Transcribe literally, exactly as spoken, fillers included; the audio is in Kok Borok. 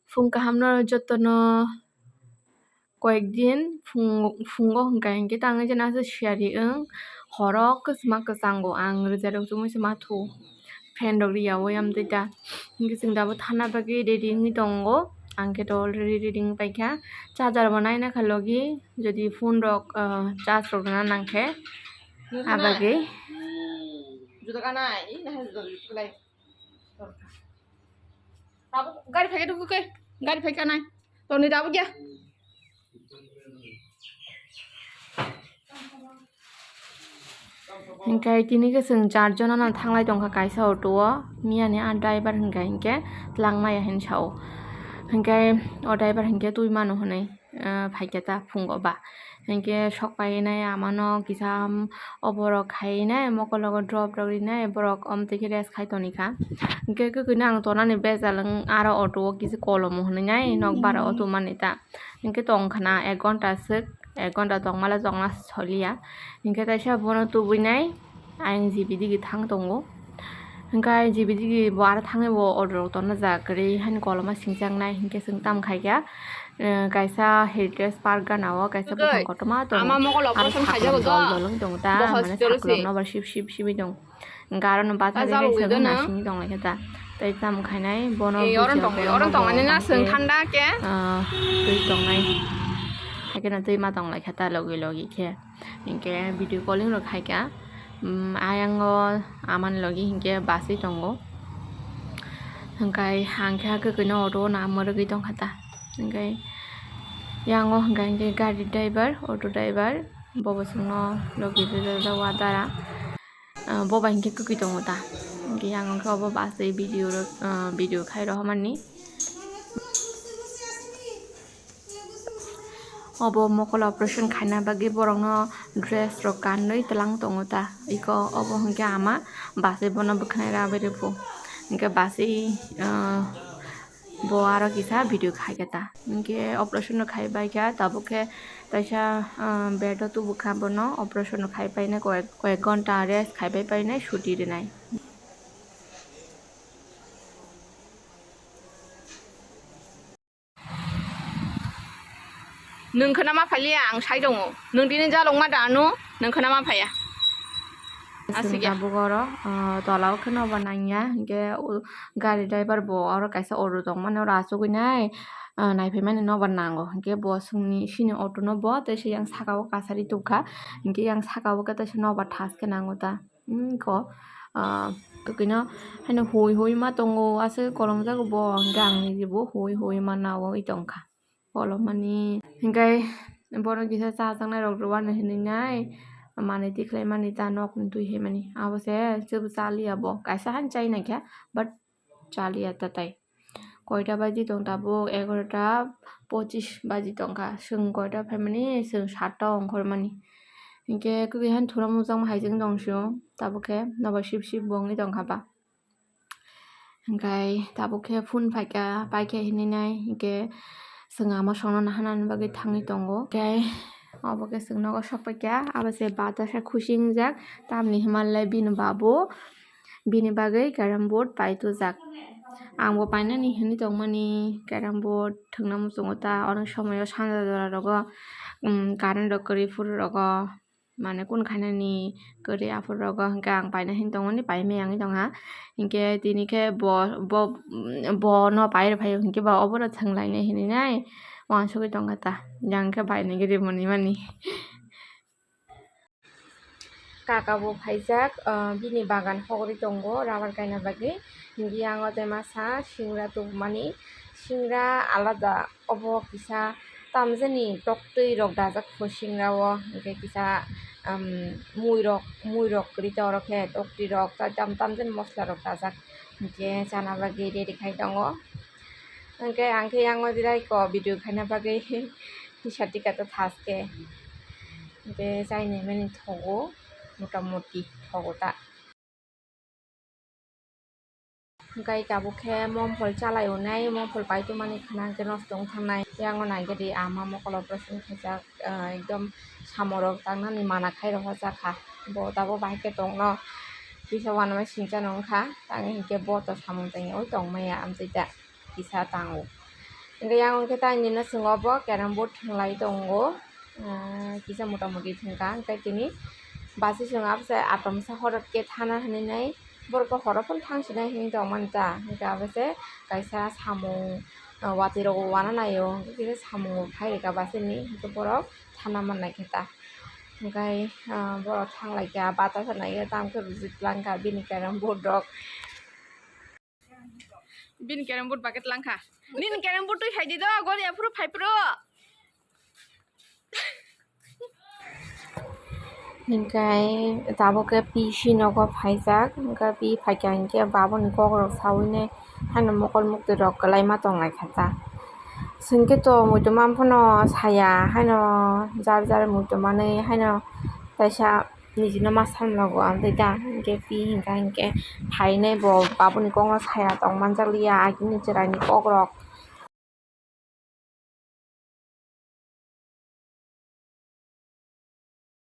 Phung kaham no joto no koyek din phung, phungo hwnkha hinkhe tangwi jani aswk siyari wng horo kwchma kwchango ang rwjak rwk chumui se mathu fan rok riya o yamtwi ta hinkhe chwng tabuk thana bagwi ready wngwi tongo ang khe to already ready wngwi paikha charger bo naina kha logi jodi phone rok charge rok rwna nang khe abagwi. Juda kanai, ih, nahar juda juda kulai. Tabuk gari phaikhe tuku ke, gari phaikhe nai. Toni tabuk ya. Hinkhe tini ke chwng char jona no thanglai tongkha kaisa auto o. Miyani a driver hinkhe hinkhe twlangmaya hin sao. Hinkhe o driver hinkhe twi mano hinwi. Ah, phaikhe ta phungo ba. Hinkhe sok painai amano kisa, um, oborok khainai mokologo drop rok rinai borok omtwi khe rest khai tonikha. Hinkhe kwkhwino ang tonani bejal wng aro auto o kisa kolomo hwnwi nai nok bara o tumani ta. Hinkhe tongkhana ek ghonta swk, ek ghonta tongmale tongna soliya. Hinkhe kaisa bono tubui nai. Ayang G B digi thang tongo. Hinkhe G B digi bo aro thangwi bo order rok tonna jak kwrwi hani koloma singchaknai hinkhe chwng tamo khaikha, eh, kaisa Heritage Park gana o kaisa buphang kotorma tongo. Aro saklam dol dol wng tongo ta, mane saklam nobar sip sip sibwi tongo. Hinkhe aro no bathari kaisa nasingwi tonglaikha ta. Tei tamo khainai bono thanda khe, ah, twi tongnai. Haikhe no twi ma tonglaikha ta logi logi khe. Hinkhe video calling rok khaikha, um, ayang o amani logi hinkhe bus wi tongo. Hinkhe ang khe kwkhwino auto o na mwrwgwi tongkha ta. Hinkhe yang o hinkhe, hinkhe gari driver, auto driver, bo bo chwngno logi rijak jak wadara. Ah, bo bai hinkhe kwkhwi tongo ta. Hinkhe yang o khe obo bus wi video rok, ah, video khai rohormani. Obo mokol operation khaina bagwi borokno dress rok kanwi twlang tongo ta. Iko obo hinkhe ama bus wi bono bwkhanai rabai rwphu. Hinkhe bus wi, ah, bo aro kisa video khaikha ta. Hinkhe operation rok khai baikha tabuk khe kaisa, ah, bed o tubukha bono operation rok khai painai koyek, koyek ghonta rest khai pai painai suti rwnai. Nwng khwna ma phailiya, ang sai tongo. Nwng tini jalok ma da ano, nwng khwna ma phaiya. Aswk ya. Tabuk oro, ah, tola o khe nobar nangya, hinkhe o gari driver bo oro kaisa auto tongmani oro achugwi nai, ah, naiphaimani nobar nango. Hinkhe bo chwngni chini auto no bo tei se yang saka o kasari tubukha, hinkhe yang saka o khe teisa nobar thas khe nango ta. Ko, ah, kwkhwino haino hui hui ma tongo, aswk kolom jago bo, hinkhe ang nini bo hui hui ma nawi tongkha. Kolomani hinkhe bono kisa cha changnai rok rwani hinwi nai manwi tikhlai mani ta nokni twi hai mani abo se chwbo chaliya bo kaisa han chai naikha but chaliya ta tai. Koita baji tong tabuk? Egarota pochis baji tongkha. Chwng koita phaimani? Chwng satta ongkhormani. Hinkhe kwkhwihani thura mujang hai jeng tong sio. Tabuk khe nobar sip sip bo wngwi tongkha ba. Hinkhe tabuk khe phone phaikha, paikha hinwi nai. Hinkhe chwng ama songno naharnani bagwi thangwi tongo. Hinkhe obo khe chwng nogo sok paikha. Abo se bata se khusi wngjak. Tamni himalai bini babu. Bini bagwi carrom board pai tujak. Ang bo painani hinwi tongmani carrom board thwngna muchungo ta, onek somoyo sanja jora rogo, um, current rok kwrwi phuru rogo, mane kun khainani kwrwi aphuru rogo, hinkhe ang paina hinwi tongmani pai maya wngwi tongha. Hinkhe tini khe bo, bo, bono pai rw phaio, hinkhe bo obono thwnglainai hinwi nai uansugwi tongkha ta, yang khe bainai gwi rimani mani. Kaka bo phaijak, ah, bini bagan hogorwi tongo rubber kaina bagwi. Hinkhe yang o tei masa singra tubumani, singra alada obo kisa tamjani toktwi rok dajak kho singra o, hinkhe kisa, um, mui rok, mui rok kwrwi tei oro khe toktwi rok tei tam tamjani mosola rok dajak hinkhe chana bagwi ready khai tongo. Hinkhe ang khe yang o jirai ko video khaina bagwi tisa tika ta thaske. Hinkhe chaini mani thogo, motamoti thogo ta. Hinkhe tabuk khe momphol chalai unai, momphol pai tongmani khna hinkhe nosto wng thangnai. Yang o naikhe di ama mokol operation khaijak, ah, ekdom samung rok tangnani mana khai rok jakha. Bo tabuk bahai khe tongno kisa uanama singcha nw wngkha, tangwi hinkhe bo to samung tangwi tongmaya amtwi ta. Kisa tango. Hingke yang hingke tang nini swngo bo carrom board thwnglai tongo, ah, kisa mota moti thwngkha, hingke tini basi chwng abse atomsa horo khe thana hinwi nai, borok khe horo phano thang sinai hinwi tongmani ta, hingke abose kaisa samung, ah, watwi rok wana naio, hingke kisa samung bo phai rwkha basi ni, hingke borok thana mannai khe ta. Hingke, ah, borok thang lai kha, bata sanai khe, tamo khe rwjak lang kha bini carrom board rok. Bini carrom board bucket lang kha. Nini carrom board twi phai di do, gori aphuru phai phuru. Hingke tabuk khe P C nogo phaijak, hingke P phaikha hingke baboni kokrok sawinai haino mokol muktwi rok kwlaima tonglai kha ta. Chwng khe to muitu man phano saya haino jar jar muitu manwi haino kaisa nijino ma samlago amtwi ta, hingke P hingka hingke phainai bo baboni kokno saya tong manjakliya, agini chwraini kokrok